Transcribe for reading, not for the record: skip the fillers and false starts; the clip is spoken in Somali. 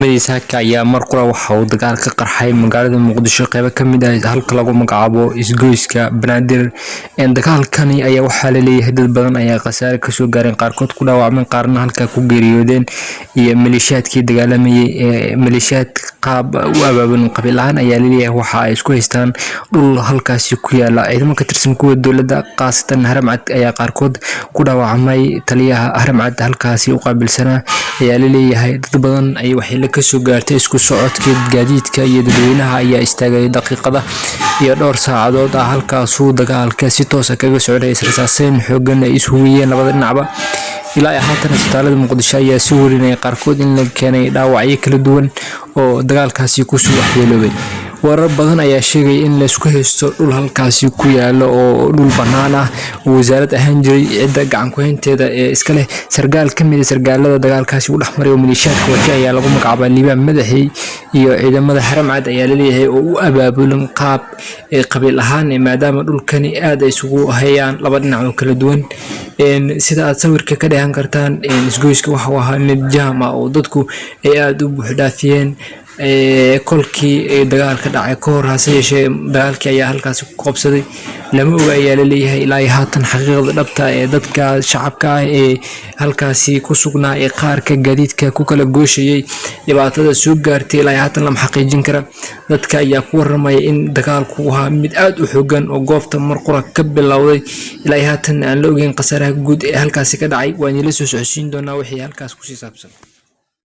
Saaka ayaa mar qura waxa uu dagaal ka qarxay magaalada Muqdisho, qeybo ka mid ah halka lagu magacaabo Isgoyska Banaadir. Dagaalkani ayaa waxaa laleeyahay dad badan ayaa khasaare kasoo gaareen, qaarkood ku dhaawacmeen, qaarna halkaa ku geeriyoodeen, iyo maleeshiyaadkii dagaalamayay ee maleeshiyaad qaab u abaabulan qabiil ahaan ayaa laleeyahay waxa ay isku haystaan dhul halkaasi ku yaala. Ciidamo ka tirsan kuwa dowladda, khaasatan Haramcad, ayaa qaarkood ku dhaawacmay. Taliyaha Haramcad halkaasi u qaabilsanaa ayaa laleeyahay dad badan ay waxyeelo kasoo gaartay. Isku socodka gaadiidka iyo dadweynaha ayaa istaagay daqiiqada iyo dhowr saacadood ah halkaasuu dagaalka si toosa kaga socday, israsaaseyn xoogan ay ishuwiyeen labada dhinacba. Ilaa haatan isbitaalada Muqdisho ayaa soo warinaya qaarkood in la keenay dhaawacyo kala duwan oo dagaalkaasi kusoo waxyeeloobay. Warar badan ayaa sheegaya in laysku haysto dhul halkaasi ku yaalo oo dhul bannaan ah oo wasaarad ahaan jiray, cidda gacan ku-haynteeda ee iska leh. Sargaal ka mid ah sargaalada dagaalkaasi u dhexmaray oo maleeshiyaadka watay ayaa lagu magacaabaa Liibaan Madaxey, iyo ciidamada Haramcad ayaa laleeyahay oo u abaabulan qaab ee qabiil ahaan, maadaama dhulkani aad ay isugu hayaan laba dhinac oo kala duwan. Sida aad sawirka ka dheehan kartaan, isgoyska waxa uu ahaa mid jaam ah oo dadku ay aada u buux dhaafiyeen kolkii dagaalka dhacay ka hor. Hase yeeshee dagaalkii ayaa halkaasi ku qabsaday. Lama oga ayaa laleeyahay ilaa iyo haatan xaqiiqda dhabta ee dadka shacabka ah ee halkaasi ku sugnaa ee qaarka gaadiidka ku kala gooshayay dhibaatada soo gaartay. Ilaa iyo haatan lama xaqiijin kara. Dadka ayaa ku waramaya in dagaalku ahaa mid aada u xoogan oo goobta mar qura ka bilowday. Ilaa iyo haatan aan la ogeyn khasaaraha guud ee halkaasi ka dhacay. Waan idinla soo socodsiin doonaa wixii halkaas kusii saabsan.